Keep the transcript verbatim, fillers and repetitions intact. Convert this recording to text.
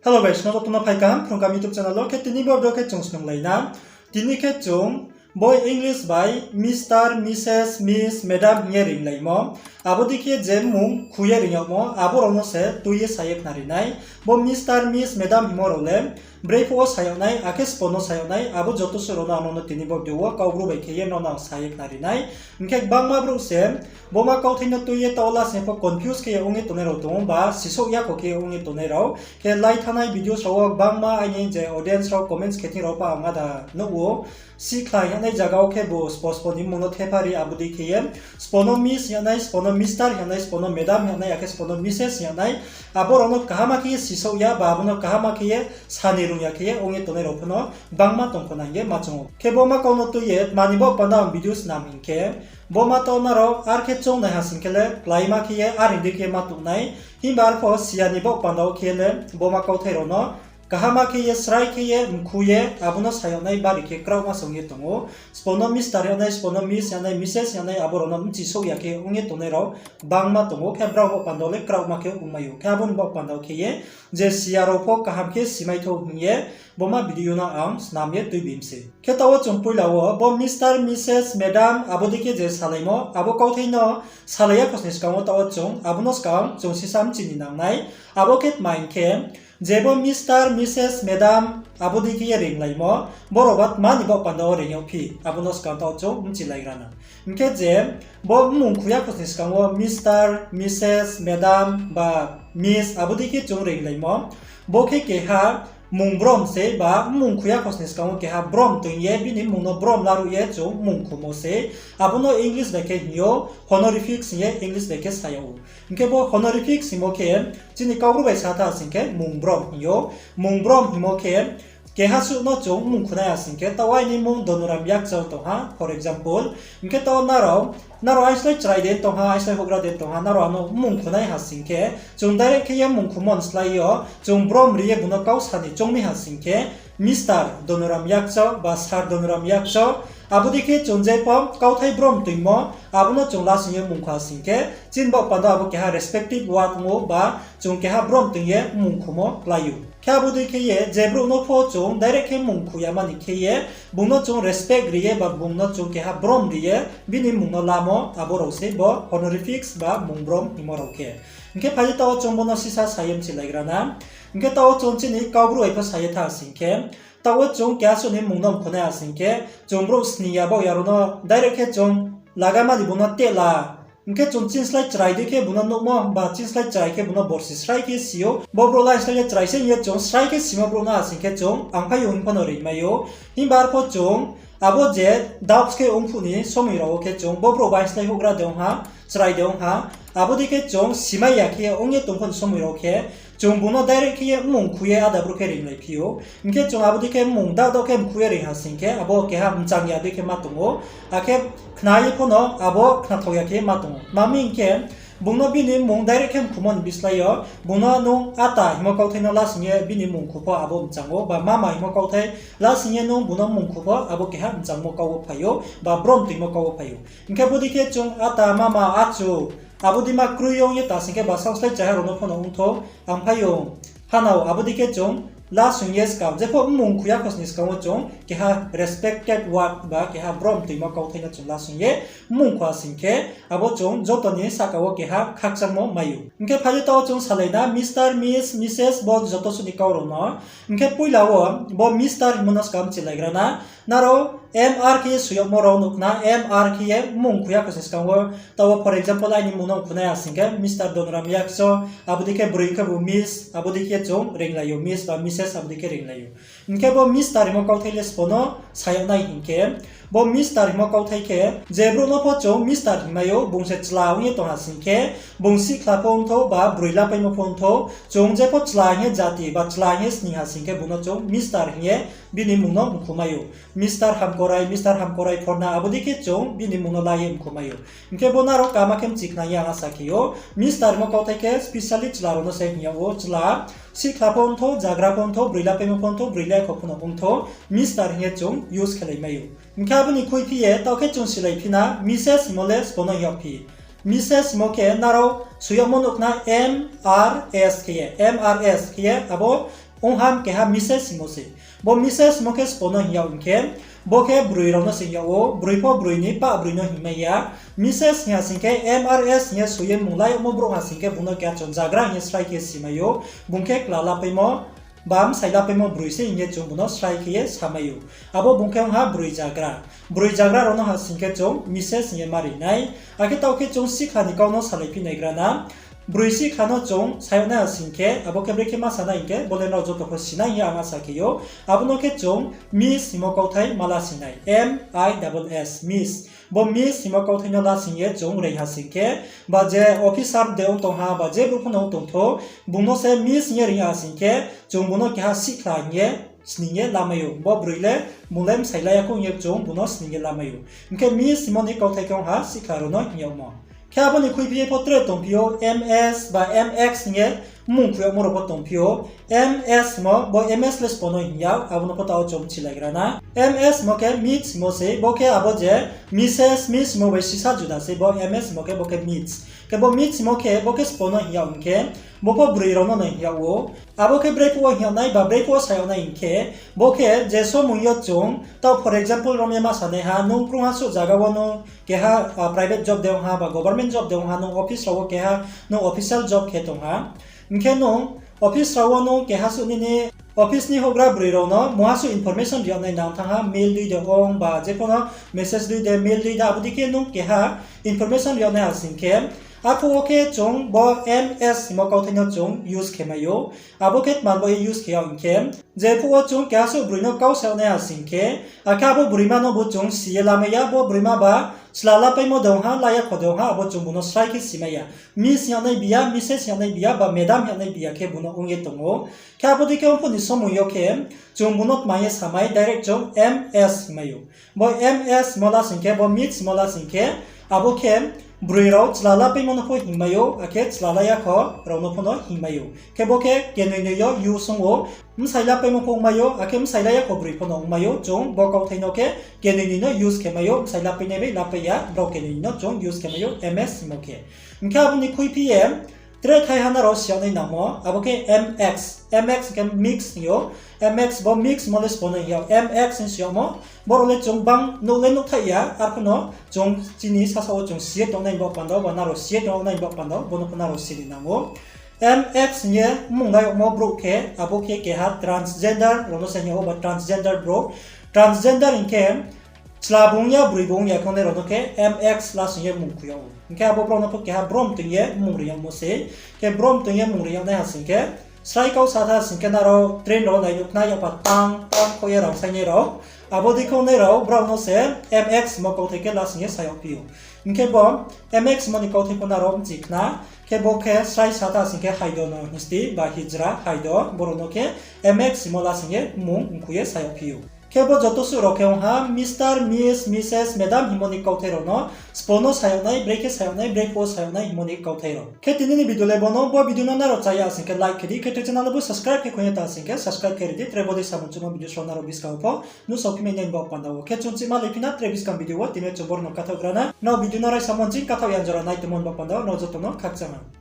Hello guys, no joto no phai kaham Phrung Kaham YouTube channel wo. Khe tini bo video khe chung snunglai na. Tini khe chung bo English bai Mister, Missus, Miss, Madam hing ye ringlaimo, abo dei khe je mmung khui ye ring yagmo, abo rao no se tui ye sa ye khnari nai. Bo Mister, Miss, Madam hingmo rao le brei phuh wo sa yag nai, akhe sbo no sa yag nai, abo joto suh rao no ang no tini bo video wo Kaubru bai khe ye no no sa ye khnari nai. Hing khe gbangma brouh se bo ma kauthai no tui ye taoh wo last ni pho confuse khe ye ong ye tongnai rao tong ou, ba sisouh yakho khe ye ong ye tongnai rao. Khe lai thanngnai video rao wo gbangma aini je audience rao comments khe thing rao pho ang ada nuh ou. Sihkhla hing yagnai zaga wo khe bo sbo sbo ni mmung no thepha ri, abo dei khe ye sbo no Miss hing yagnai, sbo no Mister hing yagnai, sbo no Madam hing yagnai, akhe sbo no Missus hing yagnai. Abo rao no kaham khe ye sisouh ya, ba abo no kaham khe ye sa ni rung ya khe ye ong ye tongnai rao pho no gbangma tong kho nang ye ma choung ou. Khe bo ma kau no tui ye tma ni baoh panda ang video snam hing khe, bo ma taoh nrao ar khe choung nai ha sing khe le kláima khe ye, are dei khe ma tong nai. Himba arpho si ya ni baoh panda wo khe le bo ma kauthai rao no kaham khe ye, srai khe ye, mkhu ye, abo no sa yag nai bari khe kraohma se ong ye tong ou. Sbo no Mister hing yagnai, sbo no Miss hing yagnai, Missus hing yagnai, abo rao no bchi souh ya khe ong ye tongnai rao gbangma tong ou, khe brao baoh panda wo le kraohma khe ongmai ou. Khe abo ni baoh panda wo khe ye je si ya rao pho kaham khe simai thou hing ye bo ma video no ang snam ye tuibi mi se. Khe taoh wo chung poila wo bo Mister, Missus, Madam abo dei khe je salaimo, abo kauthai no salai ya khosni skang wo taoh wo chung abo no skang chung sisa mchi ni nang nai. Abo khe tma hing khe, je bo Mister, Missus, Madam abo dei khe ye ringlaimo, bo rao ba tma ni baoh panda wo ring yagphi, abo no skang taoh chung mchilaigra na. Hing khe je bo mmung khui ya khosni skang wo Mister, Missus, Madam ba Miss abo dei khe chung ringlaimo, bo khe keha mung brom se, ba mmung khui ya khosni skang wo keha brom toing ye bini mmung no brom laruh ye chung mmung khumo se. Abo no English bai khe hing ou honorifics hing ye English bai khe sa yag ou. Hing khe bo honorifics hingmo khe chini Kaubru bai sa tha sing khe mung brom hing ou. Mung brom hingmo khe keha suh no chung mmung khunai ha sing khe, taoh aini mmung Donoram Yakchao tong ha, for example. Hing khe taoh nrao, nrao aislái chrai de tong ha, aislái houhgra de tong ha, nrao ano mmung khunai ha sing khe, chung direct khe ye mmung khumo ni slái yo chung brom ri ye bung no kau sa ni choung mi ha sing khe, Mister Donoram Yakchao ba Sir Donoram Yakchao, abo dei khe chung je pho kauthai brom toingmo, abo no chung lasing ye mmung khu ha sing khe, chini baoh panda abo keha respective word ong ou, ba chung keha brom toing ye mmung khumo klái ou. Khe abo dei khe ye je brouh no pho chung direct khe mmung khu yama ni khe ye, bung no chung respect ri ye ba bung no chung keha brom ri ye bini mmung no lamo, abo rao se bo honorifics ba mung brom hingmo rao khe. Hing khe phai di taoh wo chung bo no sisa sa ye mchilaigra na. Hing khe taoh wo chung chini Kaubru bai pho sa ye tha sing khe, taoh wo chung keha suh ni mmung no mkhunai ha sing khe, chung brouh sning ya baoh ya rao no direct khe chung lagama di bung no tehla. Hing khe chung chini slái chrai dei khe bung no nuhmo, ba chini slái chrai khe bung no borsi srai khe si ou. Bo brouh la slái ye chrai se hing ye chung srai khe simo brouh no ha sing khe chung angphai ou hing pho no rimai ou. Himba arpho chung abo je doubts khe ongphuh ni somoi rao wo khe chung bo brouh ba slái houhgra de ong ha, chrai de ong ha, abo dei khe chung simai ya khe ye ong ye tong phuh ni somoi rao khe, chung bung no direct khe ye mmung khu ye áda brouh khe ringlai phi ou. Hing khe chung abo dei khe mmung daoh daoh khe mkhu ye ring ha sing khe, abo keha mchang ya dei khe ma tong ou. Akhe khna ye pho no abo khnathaoh ya khe ma tong ou. Tma mi hing khe, bung no bini mmung direct khe mkhumo ni bislái yo, bung no nung ata hingmo kauthai no lasing ye bini mmung khu pho abo mchang ou, ba mama hingmo kauthai lasing ye nung bung no mmung khu pho abo keha mchangmo kau wo phai ou, ba brom toingmo kau wo phai ou. Hing khe bodei khe chung ata, mama, achu, abo dei ma kroi ong ye ta sing khe ba saohslái chaya rao no pho no ongthou, angphai ong, hanao, abo dei khe chung lasing ye skang, jepho mmung khuya khosni skang wo chung keha respected word ba keha brom toingmo kauthai no chung lasing ye mmung khua sing khe, abo chung joto ni sahka wo keha khakchangmo mai ou. Hing khe phai di taoh chung salai na Mister, Miss, Missus bo joto suh ni kau rao no. Hing khe poila wo bo Mister hingmo no skang mchilaigra na. Nrao M R khe ye soi yagmo rao nuh khna, M R khe ye mmung khuya khosni skang wo. Taoh wo, for example, aini mmung no khunai ha sing khe Mister Donoram Yakso, abo dei khe broi khebu Miss, abo dei khe chung ringlai ou, Miss ba Missus abo dei khe ringlai ou. Hing khe bo Mister hingmo kauthai le sbo no sa yag nai hing khe, bo Mister hingmo kauthai khe, je brouh no pho chung Mister hingmai ou, bung se chla ong ye tong ha sing khe, bung sihkhla pho ongthou ba broi lapaimo pho ongthou, chung jepho chla hing ye jati ba chla hing ye sning ha sing khe, bung no chung Mister hing ye bini mmung no mkhumai ou. Mister Hamkorai, Mister Hamkorai Phorna, abo dei khe chung bini mmung no la ye mkhumai ou. Hing khe bo nrao kama khe mchikhnang ye ang asa khe ou. Mister hingmo kauthai khe specially chla rao no se hing yag ou, chla, sihkhla pho ongthou, jagra pho ongthou, broi lapaimo pho ongthou, broi laikho pho no ongthou, Mister hing ye chung use khelai mai ou. Hing khe abo ni khuiphi ye taoh khe chung silai phi na, Missus hingmo le sbo no hing yag phi. Missus hingmo khe nrao soi yagmo nuh khna M R S khe ye, M R S khe ye, abo Ong ha keha Missus hingmo se. Bo Missus hingmo khe sbo no hing yag hing khe, bo khe broi rao no se hing yag ou, broi pho broi ni pah broi no hingmai ya. Missus hing ya sing khe M R S hing ye soi ye mung la yagmo brouh ha sing khe bung no keha chung zagra hing ye srai khe simai ou, bung khe kla lapaimo, ba bsai lapaimo broi se hing ye chung bung no srai khe ye samai ou. Abo bung khe ong ha broi zagra. Broi zagra rao no ha sing khe chung Missus hing ye ma ri nai. Akhe taoh khe chung sihkhla ni kau no salai phi naigra na. Broi sihkhla no chung sa yag nai ha sing khe, abo khe brekhe ma sa nai hing khe, bo le nrao joto pho si nai hing ye ang asa khe ou. Abo no khe chung Miss hingmo kauthai ma la sing nai. M I S S, Miss. Bo Miss hingmo kauthai no la sing ye chung reing ha sing khe, ba je officer de ong tong ha, ba je brouh pho no ong tong thou, bung no se Miss hing ye reing ha sing khe, chung bung no keha sihkhla hing ye sning ye lamai ou. Bo broi le, bung le bsai la ya khou hing ye chung bung no sning ye lamai ou. Hing khe Miss hingmo ni kauthai khe ong ha sihkhla rao no hing yagmo. Khe abo ni khuiphi ye pho tre tongphi ou, M S ba M X hing ye mmung khui yagmo rao pho tongphi ou. M S hingmo, bo M S le sbo no hing yag, abo no pho taoh chung bchilaigra na. M S hingmo khe Miss hingmo se, bo khe abo je Missus, Miss hingmo bai sisa juda se, bo M S hingmo khe bo khe Miss. Khe bo Miss hingmo khe, bo khe sbo no hing yag hing khe, bo pho broi rao no no hing yag ou. Abo khe brephuh wo hing yag nai ba brephuh wo sa yag nai hing khe, bo khe je somoi yo chung, taoh for example rom ye ma sanaiha, nung krungha suh zaga wo nung keha private job de ong ha ba government job de ong ha, nung office rao wo keha nung official job khe tong ha. Hing khe nung office rao wo nung keha suh nini office ni houhgra broi rao no mungha suh information ri yag nai nang thanng ha, mail dei de ong ba je pho no message dei de, mail dei de, abo dei khe nung keha information ri yag nai ha sing khe, arphuh wo khe chung bo M S hingmo kauthai no chung use khe mai ou. Abo khe tma ni baoh ye use khe yag hing khe, je phuh wo chung keha suh broi no kau sa yag nai ha sing khe, akhe abo broima no bo chung si ye lamai ya, bo broima ba chla lapaimo de ong ha, la yakho de ong ha, abo chung bung no srai khe simai ya. Miss hing yag nai bi ya, Missus hing yag nai bi ya, ba Madam hing yag nai bi ya khe bung no ong ye tong ou. Khe abo dei khe ong phuh ni somoi yo khe, chung bung no tma ye samai, direct chung M S hingmai ou. Bo M S hingmo la sing khe, bo Miss hingmo la sing khe, abo khe broi rao chla lapaimo no pho hingmai ou, akhe chla la yakho rao no pho no hingmai ou. Khe bo khe kenoi noi yo use ong ou, bsai lapaimo pho ongmai ou, akhe bsai la yakho broi pho no ongmai ou, chung bo kauthai no khe kenoi noi no use khe mai ou, bsai lapainai bai lapai ya, brao kenoi noi no chung use khe mai ou, M S hingmo khe. Hing khe abo ni khuiphi ye, tre thaiha nrao si yag nai nangmo, abo khe M X. M X hing khe mix hing ou. M X bo mix hingmo le sbo no hing yag, M X hing si yagmo. Boro le chung bang nuh le nuhthaih ya, arphuh no chung chini sasaoh wo chung si ye tongnai ni baoh panda wo, ba nrao si ye tongnai ni baoh panda wo, bo no pho nrao si ni nang ou. M X hing ye mmung la yagmo brouh khe, abo khe keha transgender rao no se hing yag ou ba transgender brouh. Transgender hing khe, chla bung ya, broi bung ya khe ongnai rao no khe M X la sing ye mmung khui yag ou. Hing khe abo brao no pho keha brom toing ye mmung ri yagmo se. Khe brom toing ye mmung ri yag nai ha sing khe, srai kau sa tha sing khe nrao train rao nai nuh khna, yakpha tang tang kho ye rangsainai rao. Abo dei khe ongnai rao brao no se M X hingmo kauthai khe la sing ye sa yagphi ou. Hing khe bo M X hingmo ni kauthai pho nrao bchi khna. Khe bo khe srai sa tha sing khe haido no hing sti ba hijra haido, boro no khe M X hingmo la sing ye mmung mkhu ye sa yagphi ou. Khe bo joto suh rao khe ong ha Mister, Miss, Missus, Madam hingmo ni kauthai rao no, sbo no sa yag nai, brekhe sa yag nai, brephuh wo sa yag nai hingmo ni kauthai rao. Khe tini ni video le bo no, bo video no nrao chá ya sing khe like khe di, khe tre channel no bo subscribe khe khui ya ta sing khe subscribe khe ri di, tre bodei samung chungmo video rao nrao buskang wo pho nuhsao phi mai nai ni baoh panda wo. Khe chung chima lai phi na tre buskang video wo, tini yo chung boro no kathaoh gra na. Nrao video no raisa mo nching kathaoh ya jora nai tongmo ni baoh panda wo, nrao joto no khakchang ha.